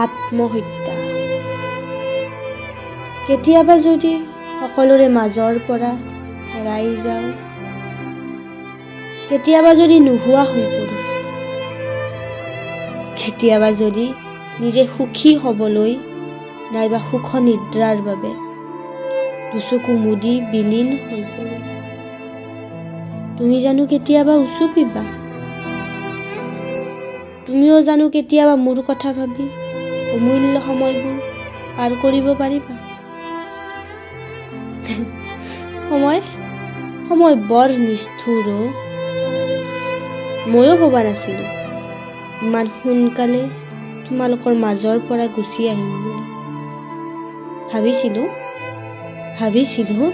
আত্মহত্যা। কেতিয়াবা যদি সকলোৰে মাজৰ পৰা হেৰাই যাওঁ, কেতিয়াবা যদি নোহোৱা হৈ পৰোঁ, কেতিয়াবা যদি নিজে সুখী হ'বলৈ নাইবা সুখ নিদ্ৰাৰ বাবে দুচকু মুদি বিলীন হৈ পৰোঁ, তুমি জানো কেতিয়াবা উচুপিবা? তুমিও জানো কেতিয়াবা মোৰ কথা ভাবি অমূল্য সময়বোৰ পাৰ কৰিব পাৰিবা? সময় সময় বৰ নিষ্ঠুৰ। ময়ো ভবা নাছিলোঁ ইমান সোনকালে তোমালোকৰ মাজৰ পৰা গুচি আহিম বুলি। ভাবিছিলোঁ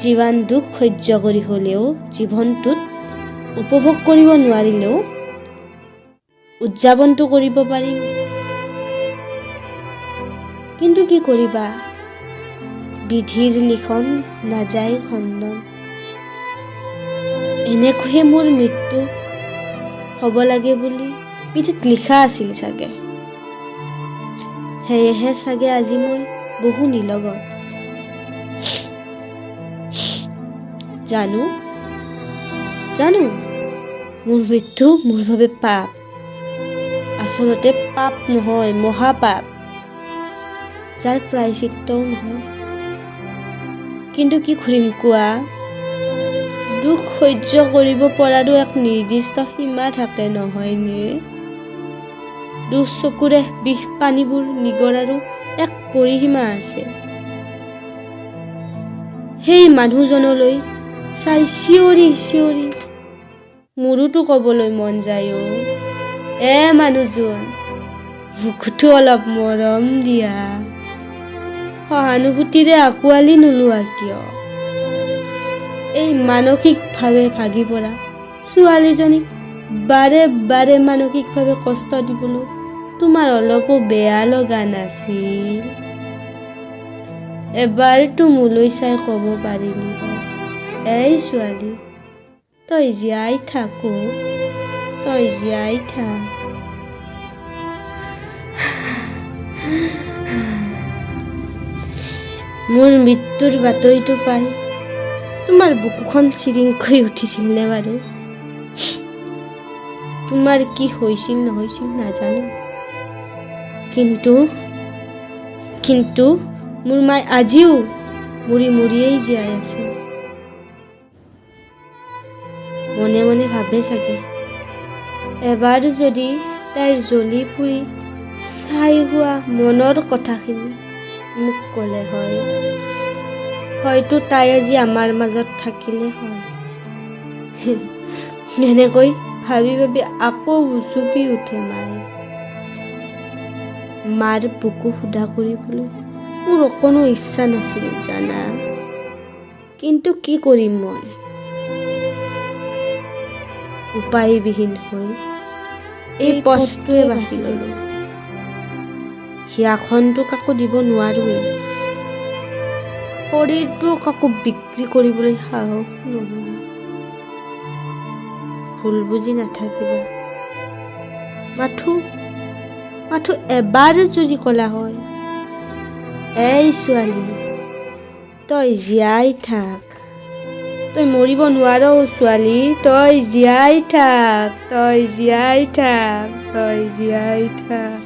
যিমান দুখ সহ্য কৰি হ'লেও জীৱনটোত উপভোগ কৰিব নোৱাৰিলেও উদযাপনটো কৰিব পাৰিম। কিন্তু কি কৰিবা, বিধিৰ লিখন নাযায় খণ্ডন। এনেকৈয়ে মোৰ মৃত্যু হ'ব লাগে বুলি বিধিত লিখা আছিল চাগে। সেয়েহে চাগে আজি মই বহু নিলগত। জানো জানো মোৰ মৃত্যু মোৰ বাবে পাপ। আচলতে পাপ নহয়, মহাপাপ, যাৰ প্ৰায়শ্চিত্তও নহয়। কিন্তু কি কৰিম কোৱা, দুখ সহ্য কৰিব পৰাৰো এক নিৰ্দিষ্ট সীমা থাকে নহয়নে? দুখ চকুৰে বিষ পানীবোৰ নিগৰাৰো এক পৰিসীমা আছে। সেই মানুহজনলৈ চাই চিঞৰি চিঞৰি মোৰোতো ক'বলৈ মন যায়, অ' এ মানুহজন, মোকোতো অলপ মৰম দিয়া, সহানুভূতিৰে আঁকোৱালি নোলোৱা কিয়? এই মানসিকভাৱে ভাগি পৰা ছোৱালীজনীক বাৰে বাৰে মানসিকভাৱে কষ্ট দিবলৈ তোমাৰ অলপো বেয়া লগা নাছিল? এবাৰতো মোলৈ চাই ক'ব পাৰিলি হয়, এই ছোৱালী, তই জীয়াই থাক, তই জীয়াই থাক। মোৰ মৃত্যুৰ বাতৰিটো পাই তোমাৰ বুকুখন চিৰিংকৈ উঠিছিলনে বাৰু? তোমাৰ কি হৈছিল নহৈছিল নাজানো, কিন্তু কিন্তু মোৰ মায়ে আজিও মৰি মৰিয়েই জীয়াই আছে। মনে মনে ভাবে চাগে, এবাৰ যদি তাইৰ জ্বলি পুৰি ছাই হোৱা মনৰ কথাখিনি মোক ক'লে হয়, হয়তো তাই আজি আমাৰ মাজত থাকিলে হয়। এনেকৈ ভাবি ভাবি আকৌ উচুপি উঠে মায়ে। মাৰ বুকু সুধা কৰিবলৈ মোৰ অকণো ইচ্ছা নাছিল জানা, কিন্তু কি কৰিম মই? উপায়বিহীন হৈ এই পথটোৱে বাছি ল'লোঁ। হিয়াখনটো কাকো দিব নোৱাৰোৱেই, শৰীৰটো কাকো বিক্ৰী কৰিবলৈ সাহস নহয়। ভুল বুজি নাথাকিবা, মাথো মাথো এবাৰ যদি ক'লা হয়, এই ছোৱালী, তই জীয়াই থাক, তই মৰিব নোৱাৰ ছোৱালী, তই জীয়াই থাক, তই জীয়াই থাক, তই জীয়াই থাক।